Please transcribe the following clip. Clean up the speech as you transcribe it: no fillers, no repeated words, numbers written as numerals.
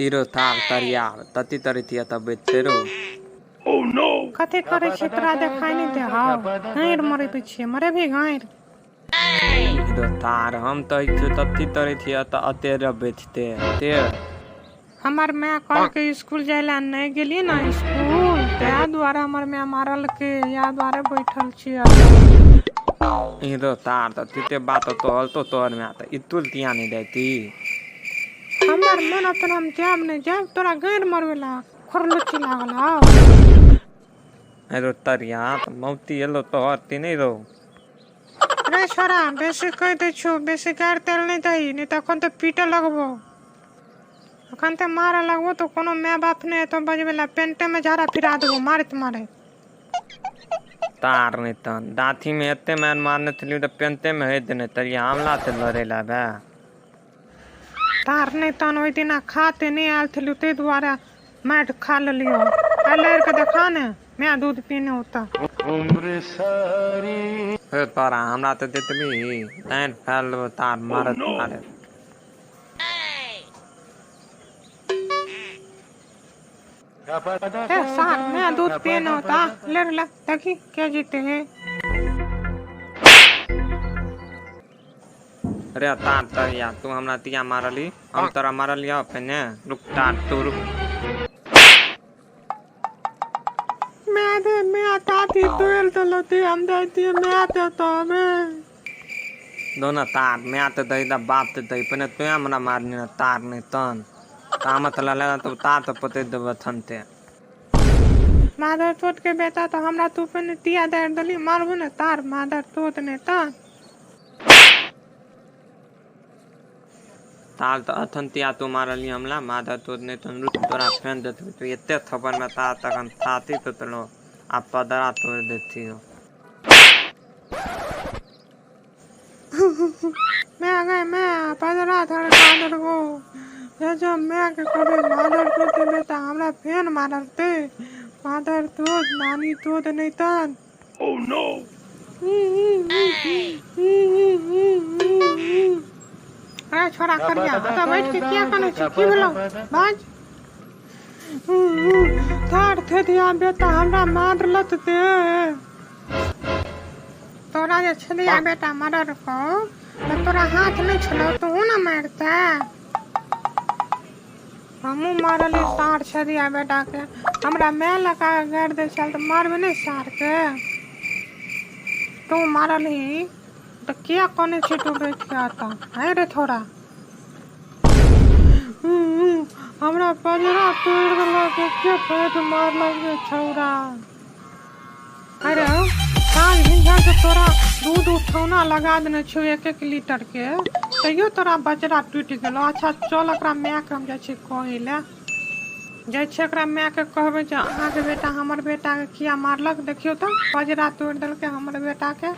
तीरो तार तरियार तती तरी तब बेचते रो। कथी करै छी तोरा देखाइ नहि दे हौ? गाँरि मरबै छियै, मरेबही गाँरि? रो तार हम तऽ तती तरी तऽ अते बेचते ते। हमर माय कहलकै स्कूल जाय लए, नहि गेलियै ने स्कूल, ताहि दुआरे हमर माय मारलकै, इएह दुआरे बैठल छियै। रो तार तऽ तते बात तोहल तो तोहर माय तऽ इतुल तिया नहि देती। हमर मन अपन हम जायब नहि जायब, तोरा गाँरि मरबै ला खुरलुच्ची लागल हौ। रो तरिया तऽ मौती एलो तोहर ती नहि रो। रे छोरा, बेसी कहि दै छियौ, बेसी गारि तारि नहि दही, नहि तऽ एखन तऽ पीटऽ लगबौ। एखन तऽ मारऽ लगबौ तऽ कोनो माय बाप नहि एतौ बजबै ला, पेंटेमे झाड़ा फिरा देबौ मारैत मारैत। तार नहि तहन दाँतीमे एते मारि मारने छलियै तऽ पेंटेमे होइत देने तरिया हमला तऽ लड़ै ला बे। तार नहि तहन ओहि दिना खाते नहि आयल छलियौ ताहि दुआरे मारि खा लेलियौ। आइ लड़ि कऽ देखा ने, माय दूध पीने होता। हे तोरा हमरा तऽ देतबी दाँत फैल देबौ तार मारत मारत। हे सार, मैं दूध पीने होता, लड़ ला देखी क्या जीते हैं। अरे तार तरिया तू हमरा तिया मारली, हम तोरा मारलियौ पहिने। रुक तार तू रुक। मैं दे मैं ताती तोड़ देलो ते हम दे दिए मैं दे तो हमें दोनो तार मैं तऽ दही दा बाप तऽ दही पहिने तू हमरा मारनी ना तार नहि तहन तामत लले तो तार तऽ पते देबो थनते। मादर चोट के बेटा तो हमरा तू पहिने तिया दे देली, मारबो ने तार मादर चोट ने तहन। ताल तऽ अथन तिया तू मारली हमला मादर चोट नहि तहन। रुक तोरा फेन देतबी, तू एते थप्पड़ में तार तखन छाती तोतलो आ पदरा तोड़ि देतियो। मैं गए मैं पदरा धड़का देलको। हे जो मैं के कहबै मादर चोट के बेटा हमरा फेन मारलते, मादर चोट नानी चोट नहि तहन। अरे छोरा करिया, ओतऽ बैठ के किया कनै छी? की भेलौ बाज? थार थेदिया बेटा हमरा मारलत ते। तोरा जे छेदिया बेटा मारलकौ तऽ तोरा हाथ नहि छलौ, तोहू ने मारिते। हमहूँ मारलियै सार छेदिया बेटाके, हमरा माय लगा कऽ गारि दै छल तऽ मारबै नहि सारके? तू मारलही तऽ किया कनै छी तू बैठ के एतऽ? है रे थोड़ा हमरा पजरा तोड़ि देलक, एके पैट मारलक रे छौड़ा। अरे साँझ भिनसर से तोरा दूध उठौना लगा देने छियौ एक एक लीटर के, तैयो तोरा बजरा टूटि गेलौ। अच्छा चल एकरा मायके हम जाइ छियै कहै लए, जाइ छियै एकरा मायके कहबै जे अहाँके बेटा हमर बेटाके किया मारलक, देखियौ तऽ बजरा तोड़ि देलकै हमर बेटाके।